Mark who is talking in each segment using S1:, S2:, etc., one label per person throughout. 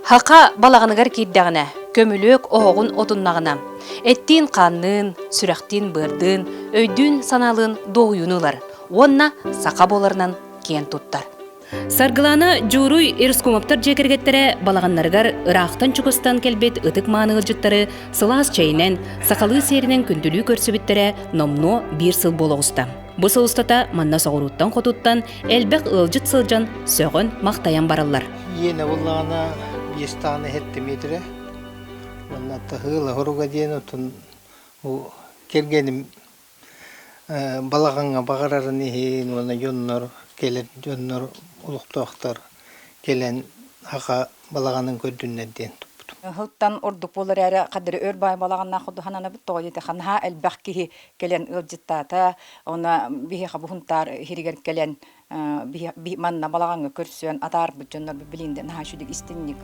S1: Һаха балаҕаныгар киирдэҕинэ, көмүлүөк оһоҕун отуннаҕына, эттиин-хаанныын, сүрэхтиин-быардыын, өйдүүн-санаалыын дуоһуйууну ылар уонна саха буоларынан киэн туттар. Саргылаана Дьууруй Ирскумовтар дьиэ кэргэттэрэ балаҕаннарыгар ыраахтан-чугастан кэлбит ытык-мааны ыалдьыттары сылаас чэйинэн, сахалыы сиэринэн күндүлүү көрсүбүттэрэ номнуо биир сыл буола оҕуста. Бу сыл устата манна соҕурууттан-хотуттан элбэх ыалдьыт сылдьан сөҕөн-махтайан бараллар.
S2: Иэнэ буллаҕына биэс даҕаны сэттэ миэтэрэ уонна таһыыл оһоруга диэн отун бу кэргэним балаҕаҥҥа баҕарарын иһин уонна дьоннор кэлэр дьоннор олохтоохтор кэлэн аҕа балаҕанын көрдүннэр диэн туппутум.
S3: Ыһылтан ордук буолар эрэ хадыры өр баай балаҕаннаах курдук тоҕо диэтэ наһаа элбэх киһи кэлэн ыалдьыттаата уонна биһиэхэ бу Һунтаар иһиригэр кэлэн манна балаҕаҥҥа көрсөн атаарбыт дьоннор билин да наһаа үчүгэй истинник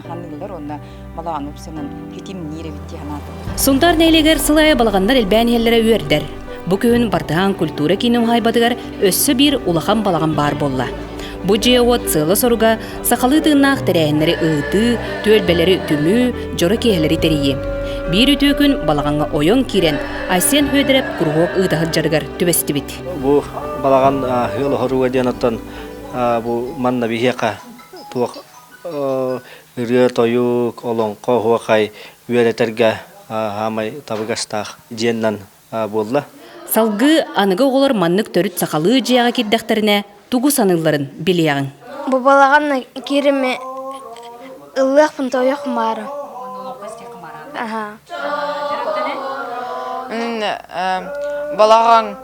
S3: ханыыллар уонна балаҕан упсанан хитимниир эбит дии санаатым.
S1: Сунтаар нэһилиэгэр сыл аайы балаҕаннар элбээн иһэллэрэ үөрдэр. Бу күһүн Бартыһаан культура киинин уһаайбатыгар өссө биир улахан балаҕан баар буолла. Бу дьиэ-уот сыала-соруга сахалыы тыыннаах тэрээһиннэри ыытыы, түөлбэлэри түмүү, дьоро киэһэлэри тэрийии. Биир үтүө күн балаҕаҥҥа ойон киирэн Айсен Федоров куруһуок ыыта сылдьарыгар түбэстибит.
S4: Бу балаҕан ыал оһоруга диэн оттон бу манна биһиэхэ туох ырыа-тойук, олоҥхо, оһуохай үөрэтэргэ хаамай табыгастаах дьиэннэн буолла.
S1: Салгыы аныгы оҕолор маннык төрүт сахалыы дьиэҕэ киирдэхтэринэ тугу саныылларын билиэҕиҥ.
S5: Бу балаҕанна киирими ыллыахпын тоойох маара. Аха.
S6: Балаҕан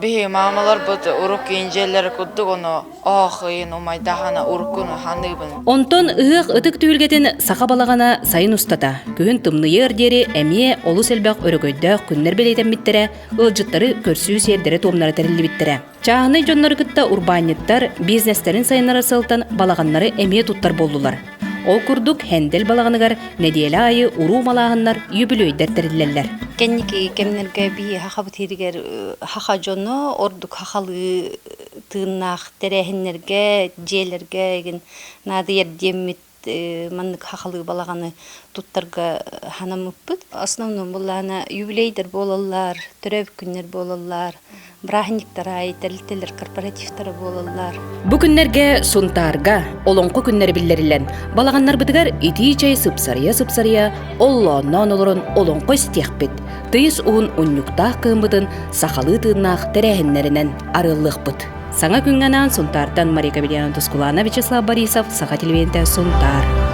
S6: биһи маамаларбыт урукку дьиэлэри курдук ону оох ыйын умайдаһана уруккуну ханыыбын.
S1: Онтон ыһыах ытык түһүлгэтин саха балаҕана сайын устата, күһүн тымныйыар диэри эмиэ олус элбэх өрөгөйдөөх күннэр бэлиэтэммиттэрэ, ыалдьыттары көрсүү сиэрдэрэ-туомнара тэриллибиттэрэ. Чааһынай дьоннору кытта урбаанньыттар бизнестэрин сайыннарар сыалтан балаҕаннары эмиэ туттар буоллулар. Ол курдук, Хендел балаҕаныгар нэдиэлэ аайы уруу малааһыннар, үбүлүөйдэр тэриллэллэр.
S7: Кэнники кэмнэргэ биһи сахабыт сиригэр саха дьоно ордук сахалыы тыыннаах тэрээһиннэргэ, дьиэлэргэ игин наадыйар диэммит маннык сахалыы балаҕаны туттарга санаммыппыт. Основном буллаана юбилейдэр буолаллар, төрөөбүт күннэр буолаллар, бырааһынньыктар аайы тэрилтэлэр корпоративтара буолаллар.
S1: Бу күннэргэ Сунтаарга Олоҥхо күннэрэ биллэриллэн, балаҕаннарбытыгар итии чэй сыпсарыйа-сыпсарыйа оллоонноон олорон олоҥхо истиэхпит, тыйыс уһун унньуктаах кыһыммытын сахалыы тыыннаах тэрээһиннэринэн арыаллыахпыт. Саҥа күҥҥэ анаан Сунтаартан Мария Кабельяна Тускулаана Вячеслав Борисов, Саха телевидениетэ Сунтаар.